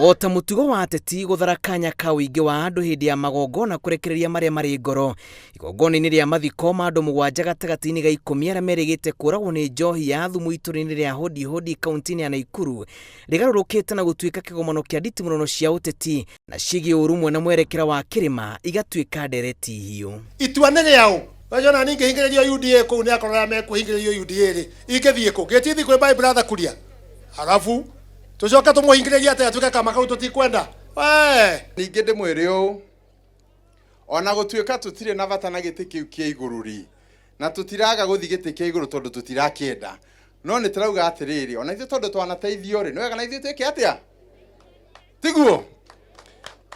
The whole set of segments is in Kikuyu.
O ta mũtugo wa ateti gũthara kanya ka ũingĩ wa andũ hĩndĩ ya magongona kũrekereria marĩa marĩ ngoro, igongona-inĩ rĩa mathiko ma andũ 7 gatagatĩ-inĩ ga 10 arĩa merĩgĩte kũragwo nĩ njohi ya thumu itũũra-inĩ rĩa Hodi Hodi kaunti-inĩ ya Naikuru rĩgarũrũkĩte na gũtuĩka kĩgomano kĩa nditimũrano cia ũteti na ciĩgiĩ ũrũmwe na mwerekera wa kĩrĩma igatuĩka ndereti hiũ. Itua nĩ rĩaũ? Wajona ningĩ hingĩrĩrio UDA kũu nĩ akorwo arĩa mekũhingĩrĩrio UDA rĩ, ingĩthiĩ kũ? Ngĩthiĩ kwĩ my brother Kuria. Halafu tũcoke tũmũhingĩrĩrie atĩa atuĩke kama kau tũtikwenda? We! Ningĩ ndĩmwĩre ũũ, o na gũtuĩka tũtirĩ na bata na gĩtĩ kĩu kĩa igũrũ rĩ, na tũtiraga gũthiĩ gĩtĩ kĩa igũrũ tondũ tũtirakĩenda, no nĩ tũrauga atĩrĩrĩ, o na ithuĩ tondũ twanateithio rĩ, nĩ wega na ithuĩ twĩke atĩa? Tiguo?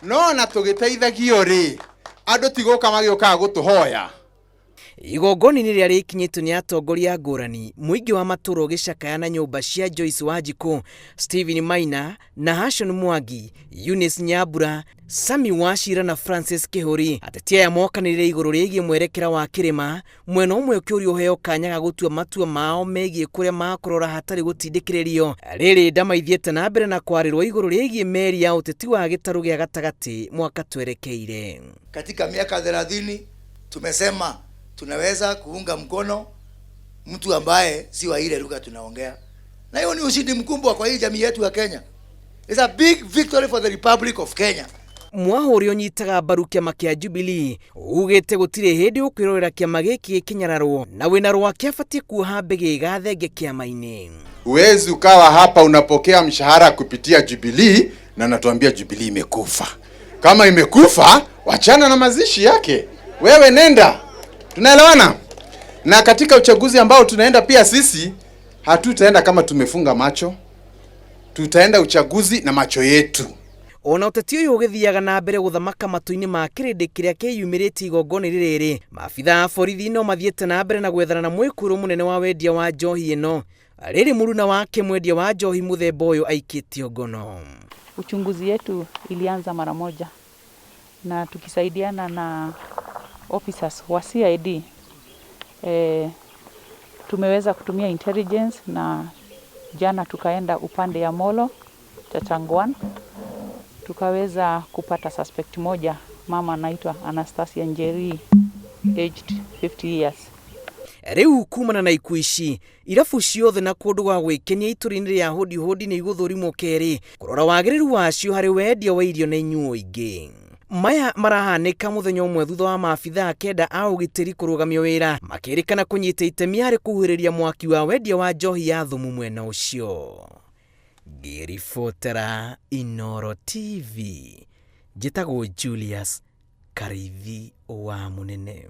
No na tũgĩteithagio rĩ, andũ ti gũka magĩũkaga gũtũhoya. Igongona-inĩ rĩrĩa rĩkinyĩtwo nĩ atongoria ngũrani, mũingĩ wa matũũra ũgĩcakaya na nyũmba cia Joyce Wanjikũ, Stephen Maina, Nahashon Mwangi, Eunice Nyambura, Sammy Wachira na Francis Kihuri. Ateti aya mokanĩrĩire igũrũ rĩgiĩ mwerekera wa kĩrĩma, mwena ũmwe ũkĩũrio ũheo kanya ga gũtua matua mao megiĩ kũrĩa makũrora hatarĩ gũtindĩkĩrĩrio. Rĩrĩ ndama ithiĩte na mbere na kwarĩrwo igũrũ rĩgiĩ meri ya ũteti wa gĩtarũ gĩa gatagatĩ mwaka twerekeire. Katika miaka 30 tumesema tunaweza kuunga mkono mtu ambaye si wa ile lugha tunaongea, na hiyo ni ushindi mkubwa kwa hii jamii yetu ya Kenya. It's a big victory for the Republic of Kenya. Mwaho ũrĩa ũnyitaga mbaru kĩama kĩa Jubilee ugĩte gũtirĩ hĩndĩ ũkwĩrorera kĩama gĩkĩ gĩkĩnyararwo na wĩna rwake abatiĩ kuoha mbĩgĩ gathenge kĩama-inĩ. Huwezi ukawa hapa unapokea mshahara kupitia Jubilee na natuambia Jubilee imekufa. Kama imekufa, wachana na mazishi yake. Wewe nenda. Tunaelewana? Na katika uchaguzi ambao tunaenda pia sisi, hatutaenda kama tumefunga macho. Tutaenda uchaguzi na macho yetu. Ona ũteti ũyũ ũgĩthiaga na mbere gũthamaka matũ-inĩ ma kĩrĩndĩ kĩrĩa kĩyumĩrĩtie igongona-inĩ rĩrĩ, maabitha a borithi no mathiĩte na mbere na gwethana na mwĩkũĩrwo mũnene wa wendia wa njohi ĩno. Rĩrĩ mũruna wake mwendia wa njohi mũthemba ũyũ aikĩtio ngono. Uchunguzi yetu ilianza mara moja na tukisaidiana na officers wa CID, tumeweza kutumia intelligence na jana tukaenda upande ya Molo Chachangwan, tukaweza kupata suspect moja, mama anaitwa Anastasia Njeri, aged 50 years. Rĩu kumana na ikuũ ici, irabu ciothe na kũndũ gwa gwĩkenia itũũra-inĩ rĩa Hodi Hodi nĩ igũthũrimwo kerĩ kũrora wagĩrĩru wacio harĩ wendia wa irio na inyuo ingĩ. Maya marahanĩka mũthenya ũmwe thutha wa maabithaa 9 a ũgitĩri kũrũgamio wĩra makĩrĩkana kũnyita itemi harĩ kũhuhĩrĩria mwaki wa wendia wa njohi ya thumu mwena ũcio. Ngĩribotera Inooro TV, njĩtagwo Julius Karithi wa Mũnene.